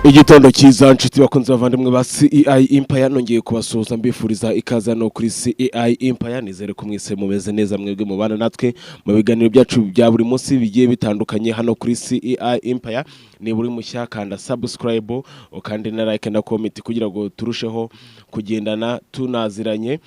Igitondo cyiza, nshuti bakunze, bavandimwe ba CEI Empire. Nongeye kubasuhuza, mbifuriza ikaze no kuri CEI Empire. Nizere ko mwese mumeze neza, mwebwe mubana natwe mu biganiro byacu bya buri munsi bigiye bitandukanye hano kuri CEI Empire. Niba uri mushya, kanda subscribe, ukande na like na comment kugira ngo turusheho kugendana tunaziranye,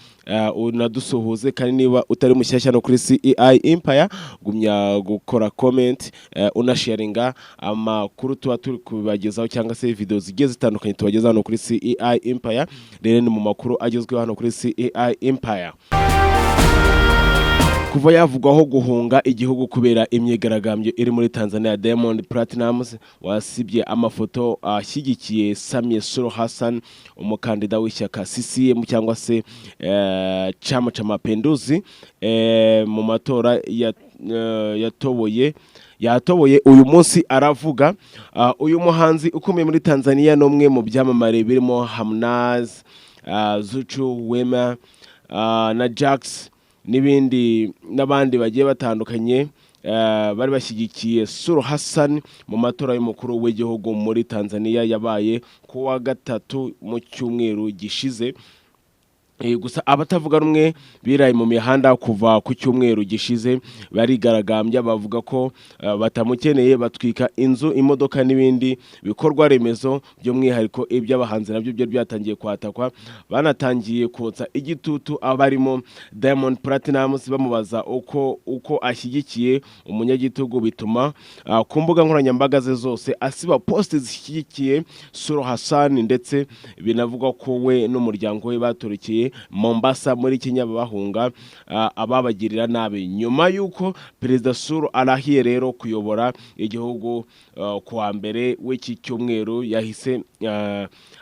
unadusuhuze. Kandi niba utari mushyashya no kuri CEI Empire, gumya gukora comment, unasharinga amakuru tuba turi kubagezaho cyangwa se video zigiye zitandukanye tubagezaho hano kuri CEI Empire. Rero ni mu makuru agezweho hano kuri CEI Empire. Kuva yavugwaho guhunga igihugu kubera imyigaragambyo iri muri Tanzania, Diamond Platnumz wasibye amafoto ashyigikiye Samia Suluhu Hassan, umukandida w'ishyaka CCM cyangwa se Chama cha Mapinduzi, mu matora yatoboye uyu munsi aravuga. Uyu muhanzi ukomeye muri Tanzania ni umwe mu byamamare birimo Harmonize, Zuchu, Wema na Jax n'ibindi n'abandi bagiye batandukanye, bari bashyigikiye Suluhu Hassan mu matora y'umukuru w'igihugu muri Tanzania yabaye ku wa gatatu mu cyumweru gishize. Gusa abatavuga rumwe biraye mu mihanda kuva ku cyumweru gishize, barigaragambya, bavuga ko batamukeneye, batwika inzu, imodoka n'ibindi bikorwa remezo, by'umwihariko iby'abahanzi nabyo byari byatangiye kwatakwa. Banatangiye kotsa igitutu abarimo Diamond Platnumz, bamubaza uko ashyigikiye umunyagitugu, bituma ku mbuga nkoranyambaga ze zose asiba post zishyigikiye Suluhu Hassan. Ndetse binavugwa ko we n'umuryango we batorokeye Mombasa muri Kenya bahunga ababagirira nabi. Nyuma y'uko Perezida Suluhu arahiye rero kuyobora igihugu ku wa mbere w'iki cyumweru, yahise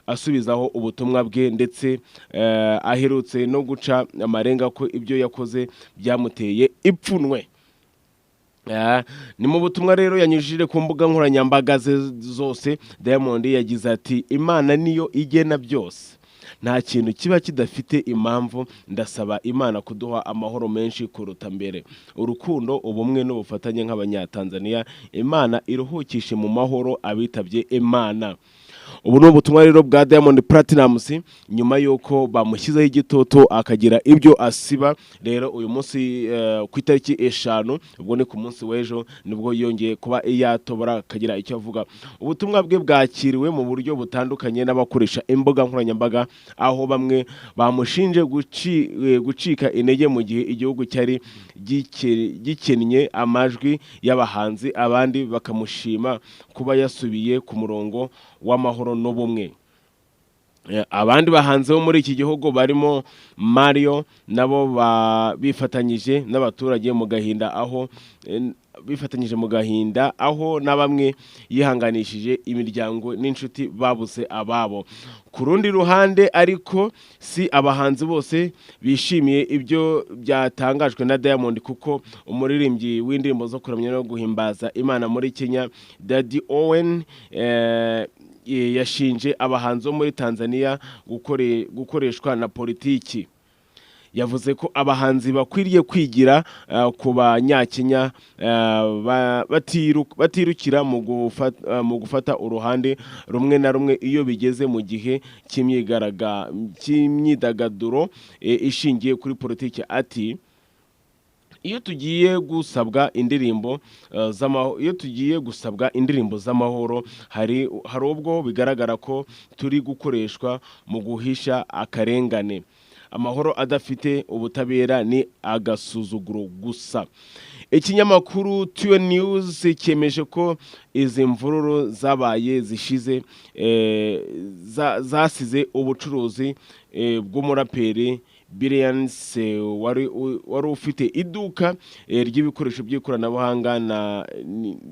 asubizaho ubutumwa bwe, ndetse aherutse no guca amarenga ko ibyo yakoze byamuteye ipfunwe. Ni mu butumwa rero yanyujije ku mbuga nkoranyambaga ze zose, Diamond yagize ati: "Imana niyo igena byose, nta kintu kiba kidafite impamvu. Ndasaba Imana kuduha amahoro menshi kuruta mbere, urukundo, ubumwe n'ubufatanye nk'Abanyatanzania. Imana iruhukishe mu mahoro abitabye Imana." Ubu ni ubutumwa rero bwa Diamond Platnumz nyuma y'uko bamushyizeho igitutu akagira ibyo asiba. Rero uyu munsi, ku itariki 5, ubwo ni ku munsi w'ejo, nibwo yongeye kuba yatobora akagira icyo avuga. Ubutumwa bwe bwakiriwe mu buryo butandukanye n'abakoresha imbuga nkoranyambaga, aho bamwe bamushinje gucika intege mu gihe igihugu cyari gikennye amajwi y'abahanzi, abandi bakamushima kuba yasubiye ku murongo w'amahoro n'ubumwe. Abandi bahanzi bo muri iki gihugu barimo Mario nabo bifatanyije n'abaturage mu gahinda, aho bifatanyije mu gahinda, aho na bamwe yihanganishije imiryango n'inshuti babuze ababo. Ku rundi ruhande ariko, si abahanzi bose bishimiye ibyo byatangajwe na Diamond, kuko umuririmbyi w'indirimbo zo kuramya no guhimbaza Imana muri Kenya, Daddy Owen, yashinje abahanzi bo muri Tanzania gukoreshwa na politiki. Yavuze ko abahanzi bakwiriye kwigira ku Banyakenya, batirukira mu gufata uruhande rumwe na rumwe iyo bigeze mu gihe cy'imyidagaduro ishingiye kuri politiki. Ati: "Iyo tugiye gusabwa indirimbo z'amahoro, iyo tugiye gusabwa indirimbo z'amahoro, hari ubwo bigaragara ko turi gukoreshwa mu guhisha akarengane. Amahoro adafite ubutabera ni agasuzuguro gusa." Ikinyamakuru Tuyo News cyemeje ko izi mvururu zabaye zishize zasize ubucuruzi bw'umuraperi Billions, wari ufite iduka ry'ibikoresho by'ikoranabuhanga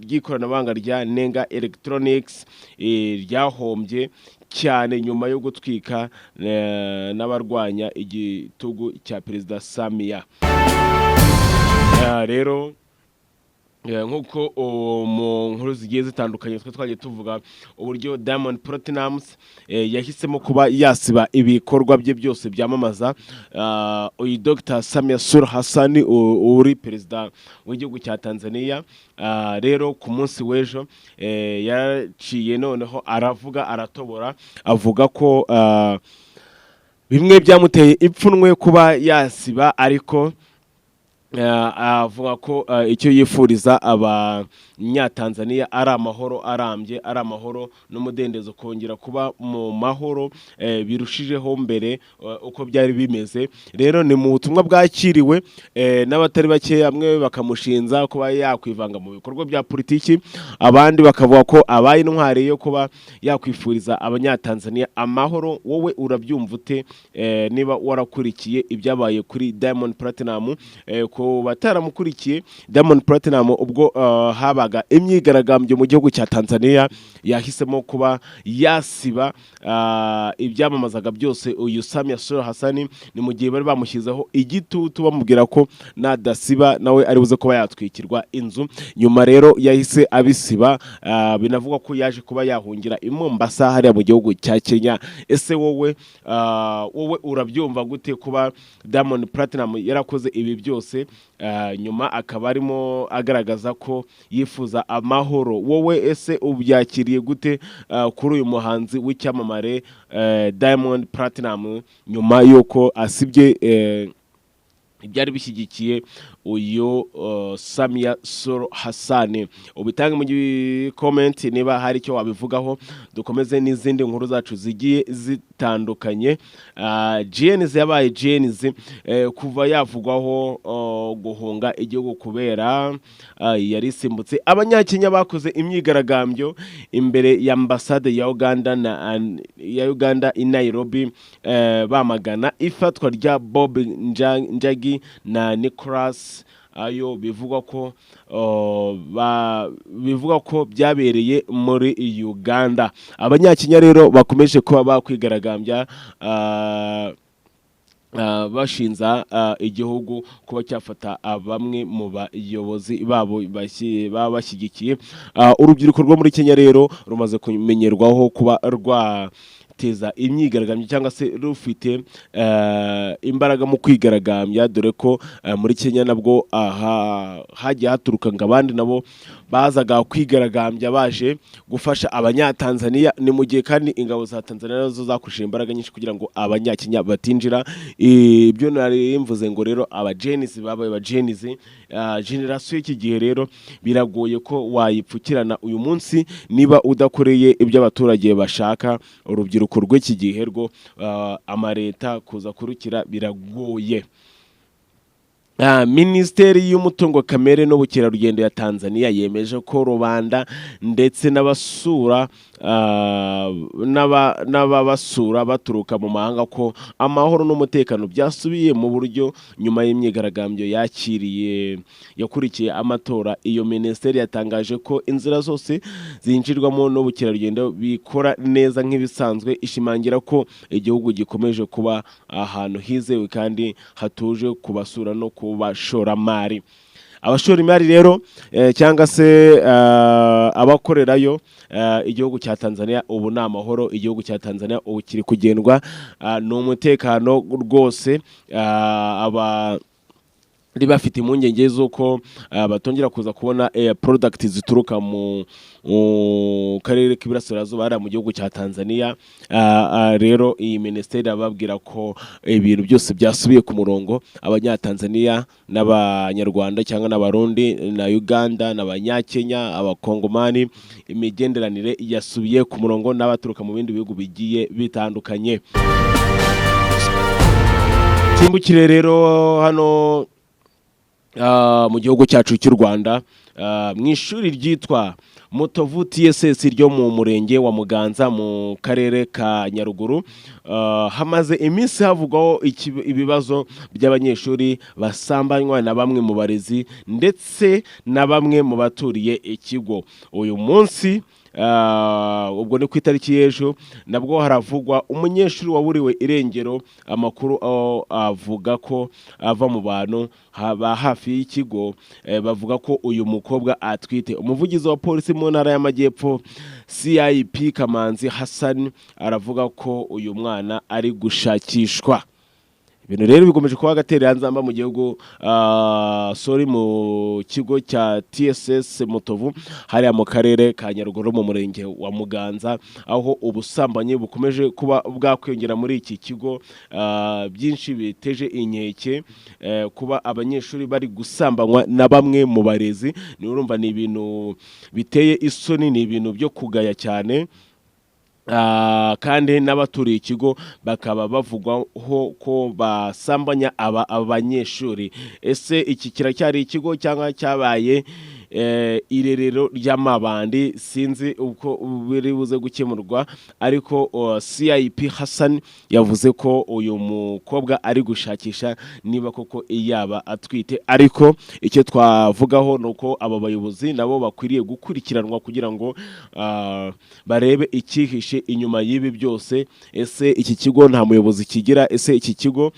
ry'ikoranabuhanga rya Nenga Electronics, ryahombye cyane nyuma yo gutwika n'abarwanya igitugu cya Perezida Samia. Rero Nk'uko mu nkuru zigiye zitandukanye twe twagiye tuvuga uburyo Diamond Platnumz yahisemo kuba yasiba ibikorwa bye byose byamamaza. Uyu Dr Samia Suluhu Hassan uri perezida w'igihugu cya Tanzania, rero ku munsi w'ejo yaraciye noneho aravuga, aratobora, avuga ko bimwe byamuteye ipfunwe kuba yasiba, ariko avuga ko icyo yifuriza Abanyatanzaniya ari amahoro arambye, ari amahoro n'umudendezo, kongera kuba mu mahoro birushijeho mbere uko byari bimeze. Rero ni mu butumwa bwakiriwe n'abatari bake, bamwe bakamushinja kuba yakwivanga mu bikorwa bya politiki, abandi bakavuga ko abaye intwari yo kuba yakwifuriza Abanyatanzaniya amahoro. Wowe urabyumva ute niba warakurikiye ibyabaye kuri Diamond Platnumz? Ku bataramukurikiye, Diamond Platnumz ubwo habaga imyigaragambyo mu gihugu cya Tanzania, yahisemo kuba yasiba ibyamamazaga byose uyu Samia Suluhu Hassan. Ni mu gihe bari bamushyizeho igitutu, bamubwira ko nadasiba nawe ari buze kuba yatwikirwa inzu. Nyuma rero yahise abisiba, binavugwa ko yaje kuba yahungira i Mombasa hariya mu gihugu cya Kenya. Ese wowe urabyumva gute kuba Diamond Platnumz yarakoze ibi byose, nyuma akaba arimo agaragaza ko yifuza amahoro? Wowe ese ubyakiriye gute kuri uyu muhanzi w'icyamamare Diamond Platnumz, nyuma y'uko asibye ibyari bishyigikiye uyu Samia Suluhu Hassan? Ubitange mu comment niba hari icyo wabivugaho. Dukomeze n'izindi nkuru zacu zigiye zitandukanye. Gen Z yabaye Gen Z kuva yavugwaho guhunga igihugu kubera yari isimbutse. Abanyakenya bakoze imyigaragambyo imbere ya ambasade ya Uganda na ya Uganda i Nairobi, bamagana ifatwa rya Bob Njagi na Nicholas ayo bivugwa ko byabereye muri Uganda. Abanyakenya rero bakomeje kuba bakwigaragambya, bashinza igihugu kuba cyafata bamwe mu bayobozi babo baba bashyigikiye. Urubyiruko rwo muri Kenya rero rumaze kumenyerwaho kuba rwateza imyigaragambyo cyangwa se rufite imbaraga mu kwigaragambya, dore ko muri Kenya nabwo aha hagiye haturuka ngo abandi nabo bazaga kwigaragambya baje gufasha Abanyatanzaniya. Ni mu gihe kandi ingabo za Tanzania nazo zakoresheje imbaraga nyinshi kugira ngo Abanyakenya batinjira. Ibyo nari mvuze ngo rero aba Gen Z babaye aba Gen Z, generation y'iki gihe rero biragoye ko wayipfukirana uyu munsi niba udakoreye ibyo abaturage bashaka. Urubyiruko rw'iki gihe rwo amareta kuza kurukira biragoye. Minisiteri y'umutungo kamere n'ubukerarugendo ya Tanzania yemeje ko rubanda ndetse n'abasura n'ababasura baturuka mu mahanga ko amahoro n'umutekano byasubiye mu buryo nyuma y'imyigaragambyo yakiriye yakurikiye amatora. Iyo minisiteri yatangaje ko inzira zose zinjirwamo n'ubukerarugendo bikora neza nk'ibisanzwe, ishimangira ko igihugu gikomeje kuba ahantu hizewe kandi hatuje ku basura no ku bashoramari. Abashoramari rero cyangwa se abakorerayo igihugu cya Tanzania ubu ni amahoro. Igihugu cya Tanzania ubu kiri kugendwa ni umutekano rwose. Aba bari bafite impungenge z'uko batongera kuza kubona product zituruka mu karere k'Iburasirazuba hariya mu gihugu cya Tanzania. Rero iyi minisiteri irababwira ko ibintu byose byasubiye ku murongo. Abanyatanzania n'Abanyarwanda cyangwa n'Abarundi na Uganda n'Abanyakenya, Abakongomani, imigenderanire yasubiye ku murongo n'abaturuka mu bindi bihugu bigiye bitandukanye. Simbukire rero hano mu gihugu cyacu cy'u Rwanda, mu ishuri ryitwa Mutovu TSS ryo mu murenge wa Muganza mu karere ka Nyaruguru, hamaze iminsi havugwaho ibibazo by'abanyeshuri basambanywa na bamwe mu barezi ndetse na bamwe mu baturiye ikigo. Uyu munsi Ubwo ni ku itariki y'ejo, nabwo haravugwa umunyeshuri waburiwe irengero. Amakuru avuga ko ava mu bantu ba hafi y'ikigo, bavuga ko uyu mukobwa atwite. Umuvugizi wa polisi mu Ntara y'Amajyepfo, CIP Kamanzi Hassan, aravuga ko uyu mwana ari gushakishwa. Ibintu rero bikomeje kuba agatereranzamba mu gihugu, sorry, mu kigo cya TSS Mutovu, hariya mu Karere ka Nyaruguru, mu Murenge wa Muganza, aho ubusambanyi bukomeje kuba bwakwiyongera muri iki kigo. Byinshi biteje inkeke, kuba abanyeshuri bari gusambanywa na bamwe mu barezi. Ni urumva ni ibintu biteye isoni, ni ibintu byo kugaya cyane. Kandi n'abaturiye ikigo bakaba bavugwaho ko basambanya aba abanyeshuri. Ese iki kiracyari ikigo cyangwa cyabaye irerero ry'amabandi? Sinzi uko biri buze gukemurwa, ariko CIP Hassan yavuze ko uyu mukobwa ari gushakisha niba koko yaba atwite. Ariko icyo twavugaho ni uko aba bayobozi nabo bakwiriye gukurikiranwa kugira ngo barebe icyihishe inyuma y'ibi byose. Ese iki kigo nta muyobozi kigira? Ese iki kigo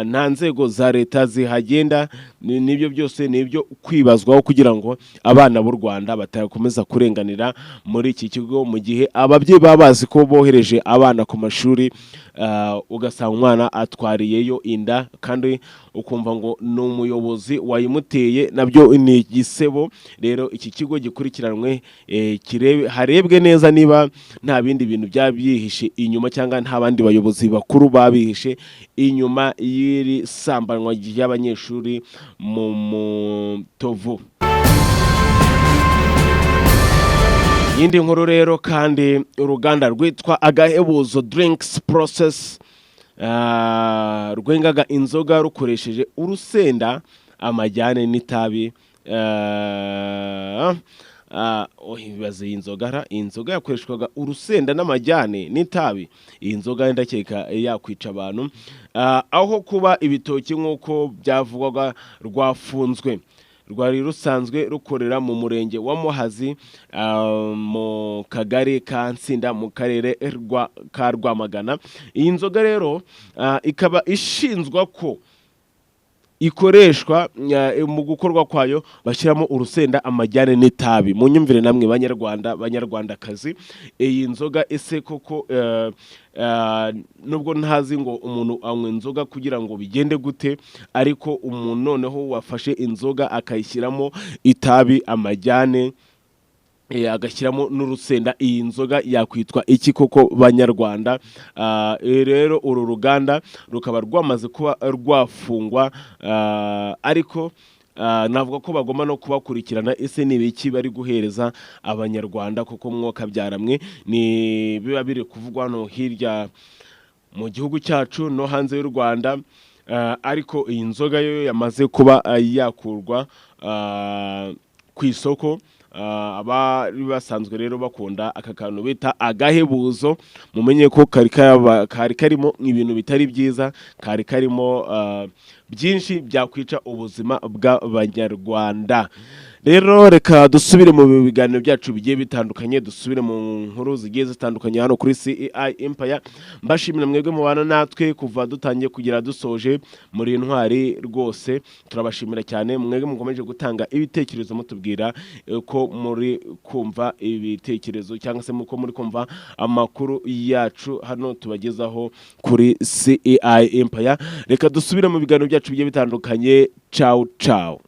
nta nzego za leta zihagenda? Nibyo byose ni ibyo kwibazwaho kugira ngo abana b'u Rwanda batakomeza kurenganira muri iki kigo, mu gihe ababyeyi baba bazi ko bohereje abana ku mashuri, ugasanga umwana atwariyeyo inda, kandi ukumva ngo ni umuyobozi wayimuteye. Nabyo ni igisebo. Rero iki kigo gikurikiranwe, harebwe neza niba nta bindi bintu byaba byihishe inyuma, cyangwa nta bandi bayobozi bakuru babihishe inyuma y'iri sambanywa ry'abanyeshuri mu Mutovu. Iyindi nkuru rero kandi, uruganda rwitwa Agahebuzo Drinks Process, rwengaga inzoga rukoresheje urusenda, amajyane n'itabi. Oh, ibibazo, iyi nzoga ra, iyi nzoga yakoreshwaga urusenda n'amajyane n'itabi. Iyi nzoga ndakeka yakwica abantu. Aho kuba ibitoki nk'uko byavugwaga, rwafunzwe. Rwari rusanzwe rukorera mu Murenge wa Muhazi, mu Kagari ka Nsinda, mu Karere ka Rwamagana. Iyi nzoga rero ikaba ishinzwa ko ikoreshwa, mu gukorwa kwayo bashyiramo urusenda, amajyane n'itabi. Mu nyumvire namwe Banyarwanda, Banyarwandakazi, iyi nzoga ese koko, nubwo ntazi ngo umuntu anywa inzoga kugira ngo bigende gute, ariko umuntu noneho wafashe inzoga akayishyiramo itabi, amajyane, agashyiramo n'urusenda, iyi nzoga yakwitwa iki koko, Banyarwanda? Rero uru ruganda rukaba rwamaze kuba rwafungwa, ariko navuga ko bagomba no kubakurikirana. Ese ni ibiki bari guhereza Abanyarwanda kuko mwokabyaramwe? Ni biba biri kuvugwa hano hirya mu gihugu cyacu no hanze y'u Rwanda. Ariko iyi nzoga yo yamaze kuba yakurwa ku isoko. Abari basanzwe rero bakunda aka kantu bita Agahebuzo, mumenye ko kari karimo ibintu bitari byiza, kari karimo byinshi byakwica ubuzima bw'Abanyarwanda. Rero reka dusubire mu biganiro byacu bigiye bitandukanye, dusubire mu nkuru zigiye zitandukanye hano kuri CEI Empire. Mbashimira mwebwe mubana natwe kuva dutangiye kugera dusoje, muri intwari rwose, turabashimira cyane. Mwebwe mukomeje gutanga ibitekerezo, mutubwira ko muri kumva ibitekerezo cyangwa se ko muri kumva amakuru yacu hano tubagezaho kuri CEI Empire. Reka dusubire mu biganiro byacu bigiye bitandukanye. Ciao ciao.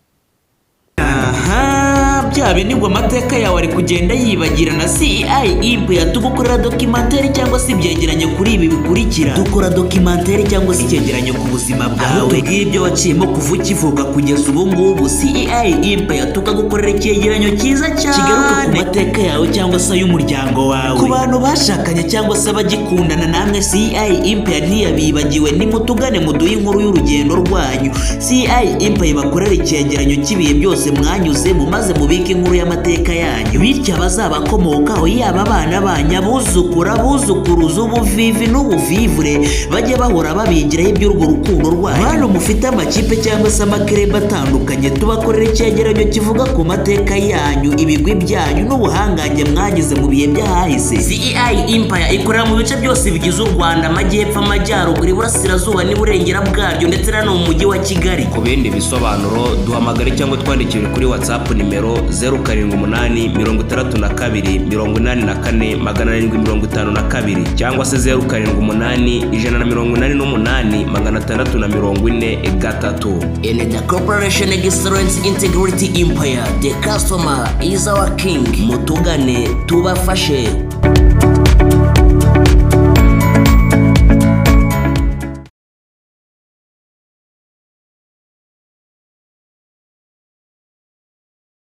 Aha bya bindi ngo amateka yawe ari kugenda yibagirana, CEI Empire tugukorera documentary cyangwa se ibyegeranyo kuri ibi bikurikira: dukora documentary cyangwa se icyegeranyo ku buzima bwawe, tubwira ibyo waciyemo kuva ukivuka kugeza ubu ngubu. CEI Empire tukagukorera icyegeranyo cyiza cyane kigaruka ku mateka yawe cyangwa se ay'umuryango wawe. Ku bantu bashakanye cyangwa se abagikundana, namwe CEI Empire ntiyabibagiwe. Nimutugane muduhe inkuru y'urugendo rwanyu, CEI Empire bakorera icyegeranyo cy'ibihe byose mwanyuzemo, maze mubike. tubike inkuru y'amateka yanyu, bityo abazabakomokaho, yaba abana banyu, abuzukuru, abuzukuruza, ubuvivi n'ubuvivure, bajye bahora babigiraho iby'urwo rukundo rwanyu. Bantu mufite amakipe cyangwa se amakirebe atandukanye, tubakorera icyegeranyo kivuga ku mateka yanyu, ibigwi byanyu n'ubuhangange mwagize mu bihe by'ahahise. CEI Empire ikorera mu bice byose bigize u Rwanda: amajyepfo, amajyaruguru, iburasirazuba n'iburengera bwaryo, ndetse na no mu mujyi wa Kigali. Ku bindi bisobanuro, duhamagare cyangwa twandikire kuri WhatsApp nimero 078624 752 cyangwa se 0781886403. In the corporation excellence integrity empire, the customer is our king. Mutugane tubafashe.